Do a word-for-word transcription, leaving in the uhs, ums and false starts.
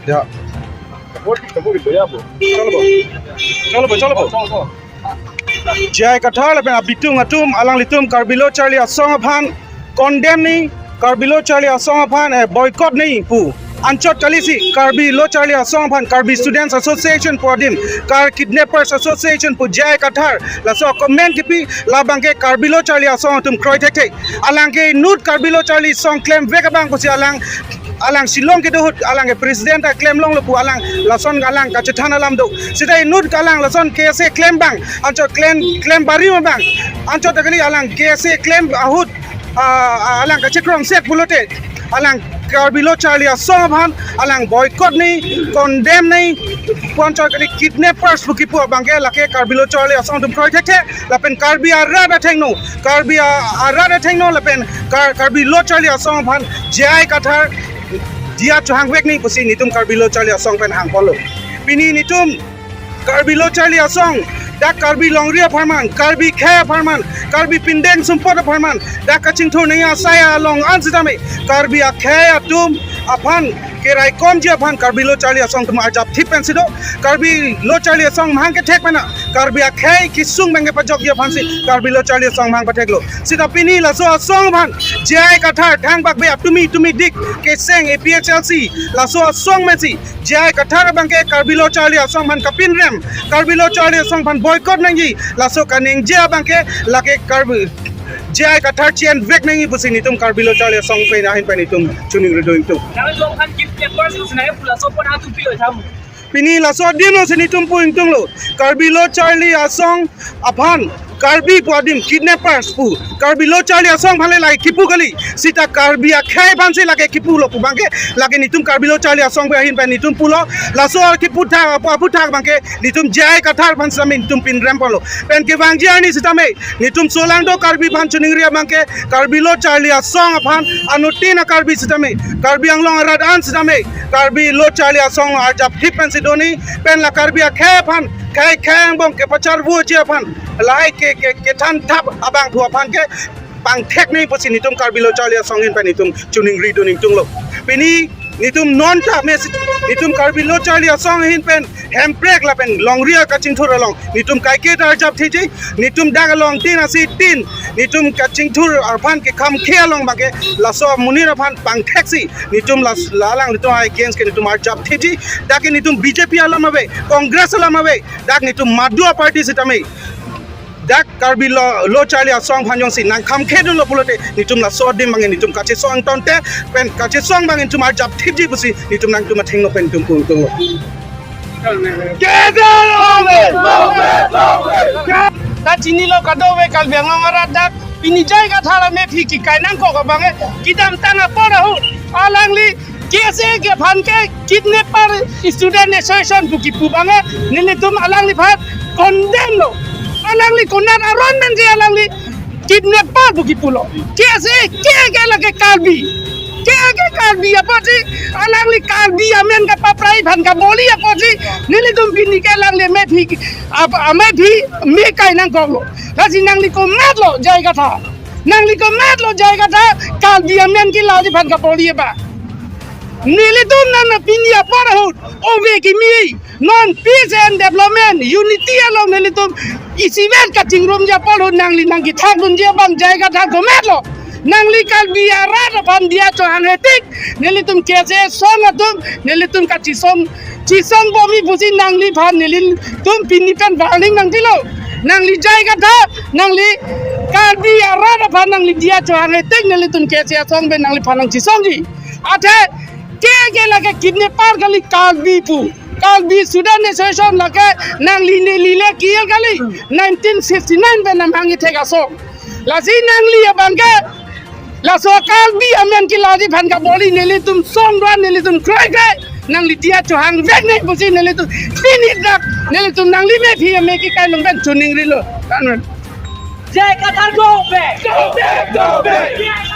Ya. Cholo bo. Cholo bo, cholo bo. J I Kathar lapen abitung atum alanglitum Karbi Lo Charli Asong aphan condemn ni, Karbi Lo Charli Asong aphan, eh, boycott ni pu. Anchot kalisi Karbi Lo Charli Asong aphan Karbi Students Association pu adim, Kar Kidnappers Association pu J I Kathar laso comment kipi, labangke Karbi Lo Charli Asong atum kroi thekthe. Alangke inut Karbi Lo Charli Asong klemvek abang pusi alang, alang Shillong kedo ahut alangke president ta klemlonglo pu alang lason alang kachethan alam do. Seta inut alang lason K S A klem abang, anchot klem, klem bari abang, anchot kali alang K S A klem ahut, ah, ah, alang kachekrong sek pulote, alang Karbi Lo Charli Asong aphan alang boycott ni, condemn ni, pu anchot kali kidnappers pu kipu abangke lake Karbi Lo Charli Asong atum kroi thekthe, lapen Karbi arat athengno, Karbi a-, arat athengno lapen Kar-, Karbi Lo Charli Asong aphan J I Kathar diya chohangvek ni pusi netum Karbi Lo Charli Asong pen hangponlo. Pini netum Karbi Lo Charli Asong, dak Karbi longri apharman, Karbi akhei apharman, Karbi pindeng sumpot apharman dak kachingthur nangji asai along an sitame, Karbi akhei atum aphan keraikomji aphan Karbi Lo Charli Asong atum arjapthip pensi do. Karbi Lo Charli Asong amahang kethek pen a, Karbi akhei kesung abangke pajokji aphansi Karbi Lo Charli Asong amahang patheklo. Seta pini laso asong aphan J I Kathar thangbak be atumi tumi dik keseng A P H L C laso asong pensi J I Kathar abangke Karbi Lo Charli Asong aphan kapinrem, Karbi Lo Charli Asong aphan boycott nangji, laso kaningje abangke lake Karbi J I Kathar chienvek nangji pusi netum Karbi Lo Charli Asong pen ahin pen netum choningri do ingtung. Nang jong kan kidnappers lo sinai pula so pon atu pilo tham. Pini laso adim lo si netum pu ingtunglo. Karbi Lo Charli Asong aphan Karbi pu adim kidnappers pu, Karbi Lo Charli Asong aphan le lake kipu kali, seta Karbi akhei aphansi lake kipulo pu abangke lake netum Karbi Lo Charli Asong pen ahin pen netum pulo. Laso kipu thak, apu, aputhak abangke netum J I Kathar aphan sitame netum pinrem ponlo. Pen kevangji arni sitame netum solangdo Karbi aphan choningri abangke Karbi Lo Charli Asong aphan anuttin a-Karbi sitame, Karbi Anglong arat an sitame Karbi Lo Charli Asong arjapthip pensi do ni, pen la Karbi akhei aphan, khei khei angbong kepacharvoji aphan, lahai ke, ke, kethan thap abangphu aphan ke pangthek ni pusi netum Karbi Lo Charli Asong ahin pen netum choningri do ingtunglo. Pini netum non ta mesi, netum Karbi Lo Charli Asong ahin pen Hemprek lapen longri akachingthur along netum kaike ta arjapthipji, netum dak along tin asi tin, netum kachingthur aphan kekham khe along abangke laso amonit aphan pangtheksi netum las-, la alanglitum against ke netum arjapthipji. Dak ke netum B J P alam ave, Congress alam ave, dak netum madu a-party sitame dak Karbi Lo, Lo Charli Asong aphan jongsi nangkham khedunlo pulote netum laso adim abang netum kachesong tangte, pen kachesong abang netum arjapthipji pusi netum nangtum athengno pen netum pu ingtunglo. Ta chinilo kadokave Karbi Anglong arat, dak pini J I Kathar amephi kekai nangkok abangke kedamtang apor ahut alangli K S A ke aphan ke kidnapper student association pu kipu abangke nelitum alangliphan condemn lo. Alangli konat aron pen ke alangli kidnapper pu kipulo. K S A ke ke lake Karbi. Ke ke Karbi apotsi, alangli Karbi amen kapaprai aphan kaboli apotsi nelitum pini ke alangli amephi ap-, amephi me kai nangkoklo. Lasi nangli komatlo J I Kathar. Nangli komatlo J I Kathar, Karbi amen kelangji aphan kaboli ba. Nelitum nang pini apor ahut ove kimi, non peace and development, unity along nelitum isivet kachingrumji apor ahut nangli nangkethakdunji abang J I Kathar komatlo. Nangli Karbi arat aphan diya chohanghe tik, nelitum K S A asong atum, nelitum kachisong, chisong bomji pusi nangliphan nelitum pini pen warning nangpilo. Nangli J I Kathar, nangli Karbi arat aphan nangli diya chohanghe tik nelitum K S A asong pen nangliphan nangchisongji. Athe ke ke lake kidnapper kali Karbi pu. Karbi Student Association lake nangli neli le kiyal kali nineteen fifty-nine pen namhang ithek asong. Lasi nangli abangke laso Karbi amen kelangji aphan kaboli nelitum song do-an nelitum kroikre nangli diya chohangvek nangji pusi nelitum pini dak nelitum nangli mephi ame kekai along pen choningrilo. J I Kathar go back! Go back, go back!